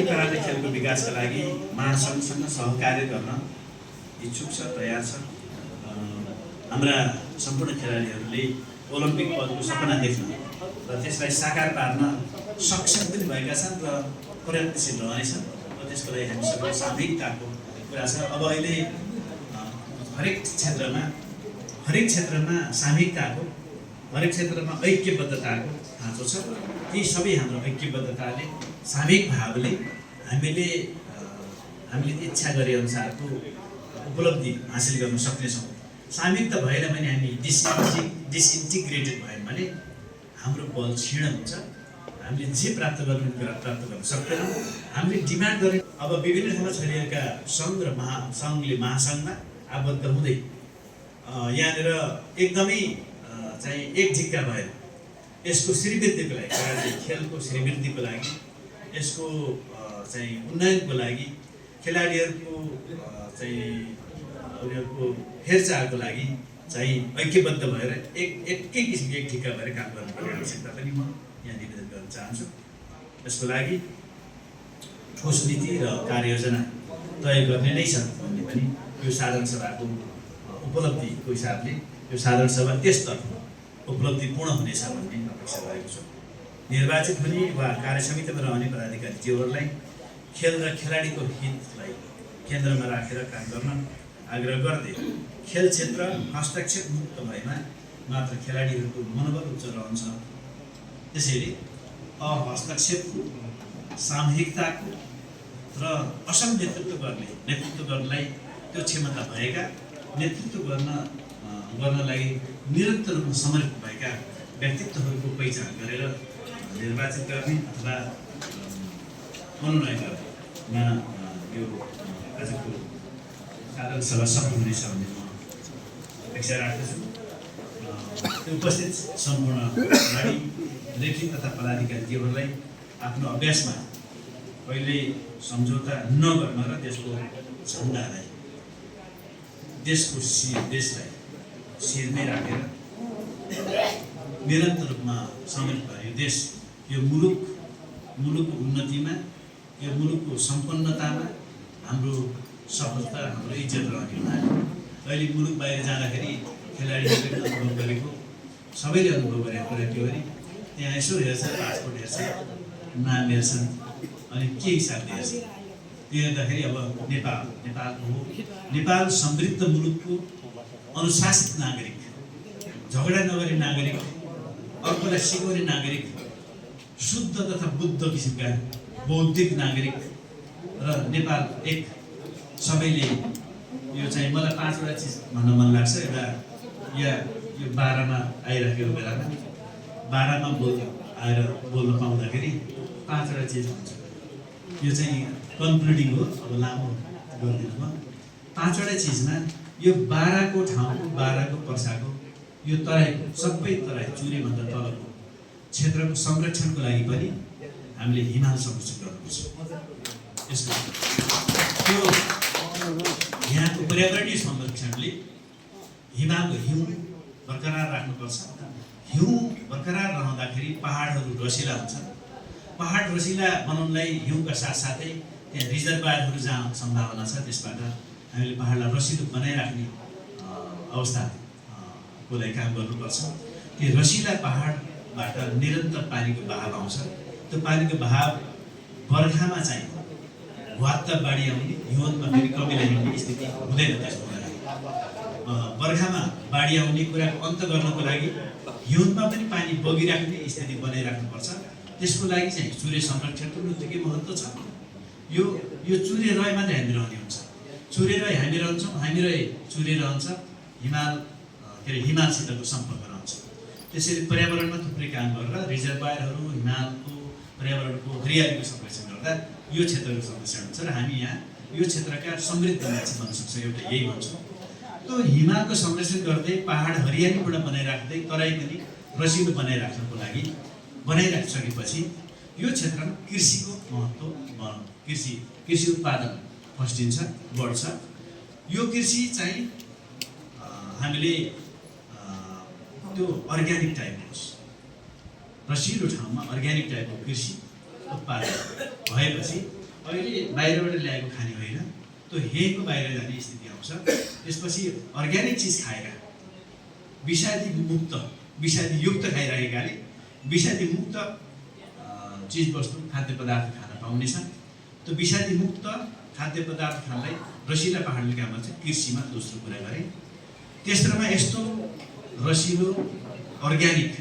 Karate खेलको विकासका लागि महासङ्घसँग सहकार्य गर्न इच्छुक छ, तयार छ। हाम्रा सम्पूर्ण खेलाडीहरूले ओलम्पिक पदको सपना देख्न र त्यसलाई साकार पार्न सक्षम पनि भएका छन् र प्रयत्नशील रहनेछन् र त्यसको लागि हामी सबै सामूहिकताको कुरा छ। अब अहिले हरेक क्षेत्रमा सामूहिकताको, हरेक क्षेत्रमा ऐक्यबद्धताको खाँचो छ। ती सबै हाम्रो ऐक्यबद्धताले, सामूहिक भावले हामीले इच्छा गरे अनुसारको उपलब्धि हासिल गर्न सक्नेछौँ। सामूहिकता भएन भने हामी डिसइन्टिग्रेटेड भयौँ भने हाम्रो बल क्षीण हुन्छ। हामीले जे प्राप्त गर्ने कुरा प्राप्त गर्न सक्दैनौँ। हामीले डिमान्ड गरे अब विभिन्न ठाउँमा छरिएका सङ्घ र महासङ्घले महासङ्घमा आबद्ध हुँदै यहाँनिर एकदमै चाहिँ एक ढिक्का भएर यसको श्रीवृद्धिको लागि, कराटे खेलको श्रीवृद्धिको लागि, यसको चाहिँ उन्नयनको लागि, खेलाडीहरूको चाहिँ उनीहरूको हेरचाहको लागि चाहिँ ऐक्यबद्ध भएर एकै किसिमको एक ढिक्का भएर काम गर्नुपर्ने आवश्यकता पनि म यहाँ निवेदन गर्न चाहन्छु। यसको लागि ठोस नीति र कार्ययोजना तय गर्ने नै छ भन्ने पनि यो साधारण सभाको उपलब्धिको हिसाबले यो साधारण सभा त्यसतर्फ उपलब्धिपूर्ण हुनेछ भन्ने अपेक्षा रहेको छ। निर्वाचित हुने वा कार्य समितिमा रहने पदाधिकारीज्यूहरूलाई खेल र खेलाडीको हितलाई केन्द्रमा राखेर काम गर्न आग्रह गर्दै खेल क्षेत्र हस्तक्षेप मुक्त भएमा मात्र खेलाडीहरूको मनोबल उच्च रहन्छ। त्यसैले हस्तक्षेपको, सामूहिकताको र असल नेतृत्व गर्नलाई त्यो क्षमता भएका, नेतृत्व गर्नलाई निरन्तर रूपमा समर्पित भएका व्यक्तित्वहरूको पहिचान गरेर निर्वाचित गर्ने अथवा मनोनयन गर्नेमा यो आजको साधारण सभा सफल हुनेछ भन्ने म अपेक्षा राख्दछु। उपस्थित सम्पूर्ण खेलाडी, रेफ्री तथा पदाधिकारीज्यूहरूलाई आफ्नो अभ्यासमा कहिले सम्झौता नगर्न र देशको झन्डालाई, देशलाई शिरमै राखेर निरन्तर रूपमा समर्पित भयो। यो देश, यो मुलुकको उन्नतिमा, यो मुलुकको सम्पन्नतामा हाम्रो सफलता, हाम्रो इज्जत रहने हुनाले अहिले मुलुक बाहिर जाँदाखेरि खेलाडीहरूले अनुभव गरेको, सबैले अनुभव गरेको कुरा के हो भने त्यहाँ यसो हेर्छ, पासपोर्ट हेर्छ, नाम हेर्छन्, अनि के हिसाबले हेर्छ त्यो हेर्दाखेरि अब नेपालको हो, नेपाल समृद्ध मुलुकको अनुशासित नागरिक, झगडा नगर्ने नागरिक, अर्कोलाई सिकाउने नागरिक, शुद्ध तथा बुद्ध किसिमका बौद्धिक नागरिक र नेपाल एक। सबैले यो चाहिँ मलाई 5वटा चिज भन्न मन लाग्छ। एउटा यो 12मा आइराखेको बेलामा 12मा आएर बोल्न पाउँदाखेरि 5वटा चिज हुन्छ। यो चाहिँ कन्क्लुडिङ हो, अब लामो गर्दिनँ म। 5वटा चिजमा यो 12को ठाउँको, 12को पर्साको यो तराईको, सबै तराई चुरेभन्दा तलको क्षेत्रको संरक्षणको लागि पनि हामीले हिमाल संरक्षण गर्नुपर्छ। यसको त्यो यहाँको पर्यावरणीय संरक्षणले हिमालको हिउँ बरकरार राख्नुपर्छ। हिउँ बरकरार रहँदाखेरि पहाडहरू रसिला हुन्छन्। पहाड रसिला बनाउनलाई हिउँका साथसाथै त्यहाँ रिजर्भरहरू जहाँ सम्भावना छ त्यसबाट हामीले पहाडलाई रसिलो बनाइराख्ने अवस्थाको लागि काम गर्नुपर्छ। त्यो रसिला पहाडबाट निरन्तर पानीको बहाव आउँछ। त्यो पानीको बहाव बर्खामा चाहिँ वात्त बाढी आउने, हिउँदमा फेरि कमी ल्याउने स्थिति हुँदैन। त्यसको लागि बर्खामा बाढी आउने कुराको अन्त गर्नको लागि हिउँदमा पनि पानी बगिराख्ने स्थिति बनाइराख्नुपर्छ। त्यसको लागि चाहिँ चुरे संरक्षणको उत्तिकै महत्त्व छ। यो चुरे रहे मात्रै हामी रहने हुन्छ। चुरे रहे हामी रहन्छौँ, हामी रहे चुरे रहन्छ, हिमालसितको सम्पर्क रहन्छ। त्यसरी पर्यावरणमा थुप्रै काम गरेर रिजर्भरहरू, हिमालको पर्यावरणको हरियालीको संरक्षण गर्दा यो क्षेत्रको संरक्षण हुन्छ र हामी यहाँ यो क्षेत्रका समृद्ध मान्छे बन्न सक्छौँ। एउटा यही भन्छौँ। त्यो हिमालको संरक्षण गर्दै, पहाड हरियालीबाट बनाइराख्दै, तराई पनि रसिलो बनाइराख्नको लागि बनाइराखिसकेपछि यो क्षेत्रमा कृषिको महत्त्व, कृषि उत्पादन फस्टिन्छ, बढ्छ। यो कृषि चाहिँ हामीले त्यो अर्ग्यानिक टाइपको होस्, रसिलो ठाउँमा अर्ग्यानिक टाइपको कृषि उत्पादन भएपछि अहिले बाहिरबाट ल्याएको खाने होइन, त्यो हेको बाहिर जाने स्थिति आउँछ। त्यसपछि अर्ग्यानिक चिज खाएर विषादीयुक्त खाइरहेकाले विषादीमुक्त चिजवस्तु खाद्य पदार्थ खान पाउनेछ। त्यो विषादीमुक्त खाद्य पदार्थ खानलाई रसिला पहाडले काम गर्छ। कृषिमा दोस्रो कुरा गरेँ। तेस्रोमा यस्तो रसिलो अर्ग्यानिक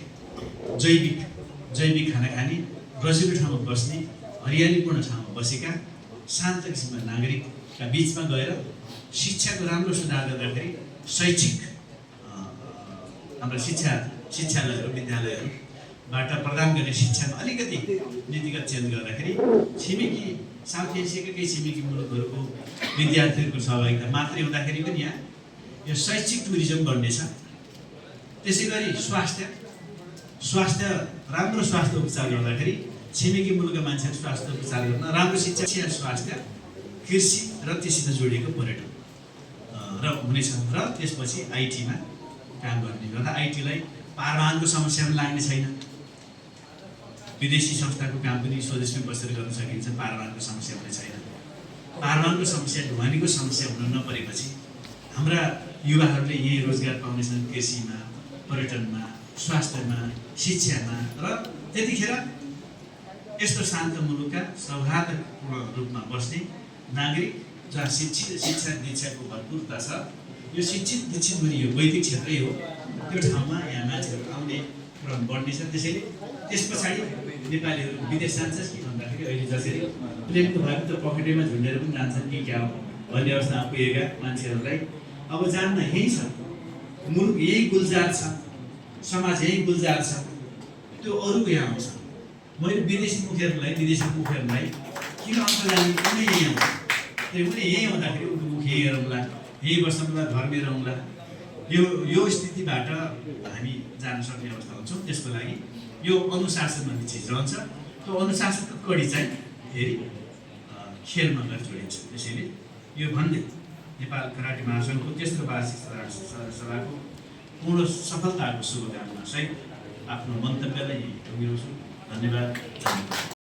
जैविक खाना खाने, रसिलो ठाउँमा बस्ने, हरियालीपूर्ण ठाउँमा बसेका शान्त किसिमका नागरिकका बिचमा गएर शिक्षाको राम्रो सुधार गर्दाखेरि शैक्षिक हाम्रा शिक्षालयहरू विद्यालयहरूबाट प्रदान गर्ने शिक्षामा अलिकति नीतिगत चेन्ज गर्दाखेरि छिमेकी साउथ एसियाका केही छिमेकी मुलुकहरूको विद्यार्थीहरूको सहभागिता मात्रै हुँदाखेरि पनि यहाँ यो शैक्षिक टुरिज्म बढ्नेछ। त्यसै गरी स्वास्थ्य राम्रो स्वास्थ्य उपचार गर्दाखेरि छिमेकी मुलुकका मान्छेहरू स्वास्थ्य उपचार गर्न, राम्रो शिक्षा, स्वास्थ्य, कृषि र त्यससित जोडिएको पर्यटन र हुनेछ। र त्यसपछि आइटीमा काम गर्ने गर्दा आइटीलाई पारवाहनको समस्या पनि लाग्ने छैन। विदेशी संस्थाको काम पनि स्वदेशमै बसेर गर्न सकिन्छ, पारवाहनको समस्या हुने छैन। पारवाहनको समस्या, ढुवानीको समस्या हुन नपरेपछि हाम्रा युवाहरूले यही रोजगार पाउनेछन्, कृषिमा, पर्यटनमा, स्वास्थ्यमा, शिक्षामा। र त्यतिखेर यस्तो शान्त मुलुकका सौहार्दपूर्ण रूपमा बस्ने नागरिक जहाँ शिक्षा दीक्षाको भरपुरता छ, यो शिक्षित दीक्षित पनि यो वैदिक क्षेत्रै हो, त्यो ठाउँमा यहाँ मान्छेहरू आउने क्रम बढ्नेछ। त्यसैले त्यस पछाडि नेपालीहरू विदेश जान्छ कि भन्दाखेरि अहिले जसरी प्लेनको भए त पखेटेमा झुन्डेर पनि जान्छन् कि क्या हो भन्ने अवस्थामा पुगेका मान्छेहरूलाई अब जान्न यही छ, मुलुक यही गुल्जार छ, समाज यही गुल्जार छ, त्यो अरूको यहाँ आउँछ। मैले विदेशी मुखीहरूलाई किन अंश जाने उनी यही आउँछ, त्यो पनि यही आउँदाखेरि उनको मुख यही रहँला, यही बस्नुलाई घरमै रहँला। यो स्थितिबाट हामी जान सक्ने अवस्था हुन्छौँ। त्यसको लागि यो अनुशासन भन्ने चिज रहन्छ। त्यो अनुशासनको कडी चाहिँ फेरि खेलमा गएर जोडिन्छ। त्यसैले यो भन्दै नेपाल कराटे महासङ्घको तेस्रो वार्षिक सभाको पूर्ण सफलताको शुभकामना सहित आफ्नो मन्तव्यलाई टुङ्ग्याउँछु। धन्यवाद।